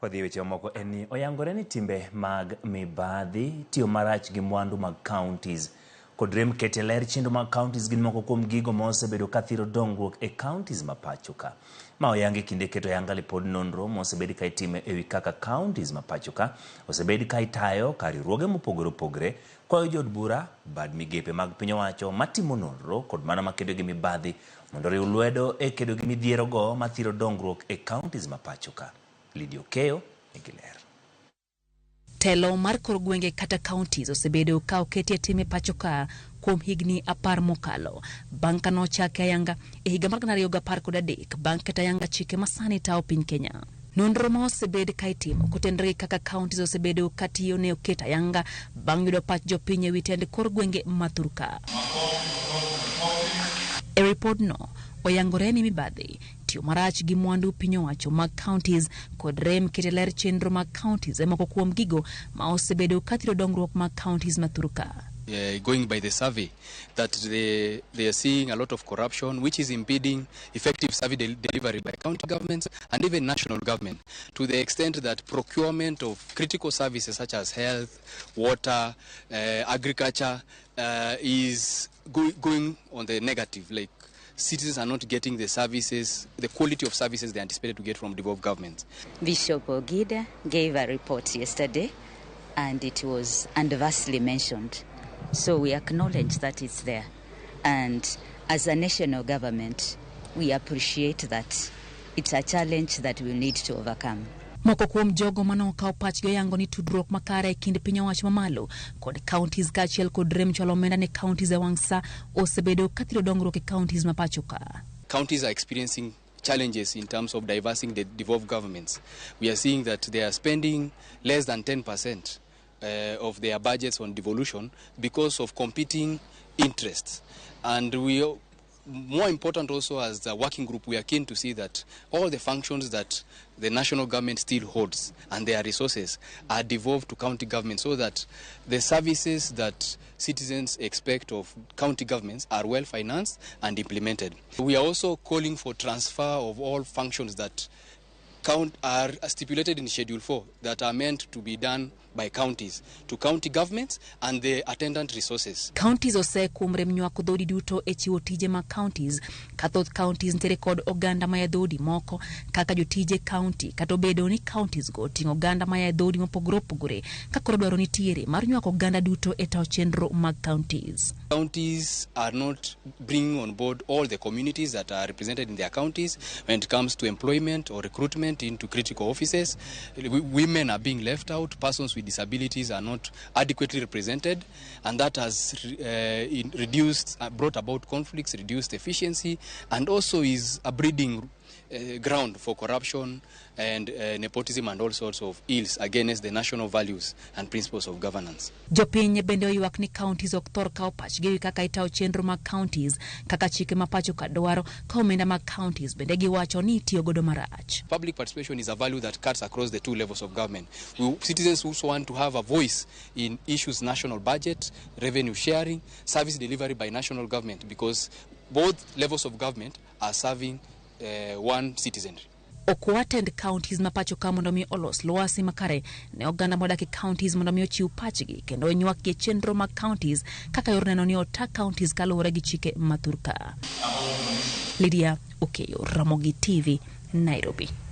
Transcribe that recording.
Wadhi e weche mamoko en ni oyangore ni timbe mag mibadhi, tiyo marach gi mwandu mag counties kod rem keto e ler chenro mag counties gin moko kuom gigo ma osebedo ka thiro dongruok e counties ma pacho ka. Ma oyangi kinde keto ayanga lipod nonro ma osebed ka itimo ewi kaka counties ma pacho ka osebed ka itayo ka riwruoge mopogore opogore kwayo jood bura, bad migepe mag piny owacho matimo nonro kod mano makedo gi mibadhi mondo oriw lwedo e kedo gi midhiero go mathiro dongruok e counties ma pacho ka. Lydia Okeyo nigi ler. Telo mar kor gwenge kata counties osebedo ka oketi e tim e pacho ka kuom higni 10 mokalo bang' ka nochake ayanga e higa mar 2013 bang' keto ayanga chike masani tayo piny Kenya. Nonro ma osebed ka itimo kotenore gi kaka counties osebedo ka tiyo ne oket ayanga bang' yudo pach jopiny ewi tend kor gwenge ma thurka. E ripodno, oyangore ni mibadhi, tiyo marach gi mwandu piny owacho mag counties kod rem keto e ler chenro mag counties e moko kuom gigo ma osebedo ka thiro dongruok mag counties ma thurka. Going by the survey, that they are seeing a lot of corruption, which is impeding effective service delivery by county governments and even national government, to the extent that procurement of critical services such as health, water, agriculture is going on the negative. Like, citizens are not getting the services, the quality of services they anticipated to get from devolved governments. Bishop Ogida gave a report yesterday, and it was adversely mentioned. So we acknowledge that it's there. And as a national government, we appreciate that it's a challenge that we need to overcome. Moko kuom jogo mane okawo pachgi oyango ni tudruok makare e kind piny owacho mamalo kod counties kaachiel kod rem chwalo omenda ne counties e wang' sa osebedo ka thiro dongruok e counties ma pacho ka. Counties are experiencing challenges in terms of diversing the devolved governments. We are seeing that they are spending less than 10% of their budgets on devolution because of competing interests. And we are, more important also as the working group, we are keen to see that all the functions that the national government still holds and their resources are devolved to county government so that the services that citizens expect of county governments are well financed and implemented. We are also calling for transfer of all functions that are stipulated in Schedule 4 that are meant to be done by counties to county governments and the attendant resources. Counties osekuom rem nywako dhoudi duto e chiwo tije mag counties ka thoth counties nitiere kod oganda maya dhoudi moko kaka jotije county kata obedo ni counties go oting'o oganda maya dhoudi mopogore opogore ka koro dwaro nitiere mar nywako oganda duto e tayo chenro mag counties. Counties are not bringing on board all the communities that are represented in their counties when it comes to employment or recruitment into critical offices. Women are being left out, persons with disabilities are not adequately represented, and that has brought about conflicts, reduced efficiency, and also is a breeding ground for corruption and nepotism and all sorts of ills against the national values and principles of governance. Jopiny bende oywak ni counties ok thor kawo pachgi ewi kaka itayo chenro mag counties kaka chike ma pacho ka dwaro ka omenda mag counties bende giwacho ni itiyo godo marach. Public participation is a value that cuts across the two levels of government. Citizens also want to have a voice in issues national budget, revenue sharing, service delivery by national government, because both levels of government are serving one citizenry. Okwa tend counties ma pacho ka mondo mi olos lwasi makare ne oganda modak e counties mondo mi ochiw pachgi kendo onywakgi e chenro mag counties kaka yor neno ni ota counties kaluwore gi chike ma thurka. Lydia Okeyo, Ramogi TV, Nairobi.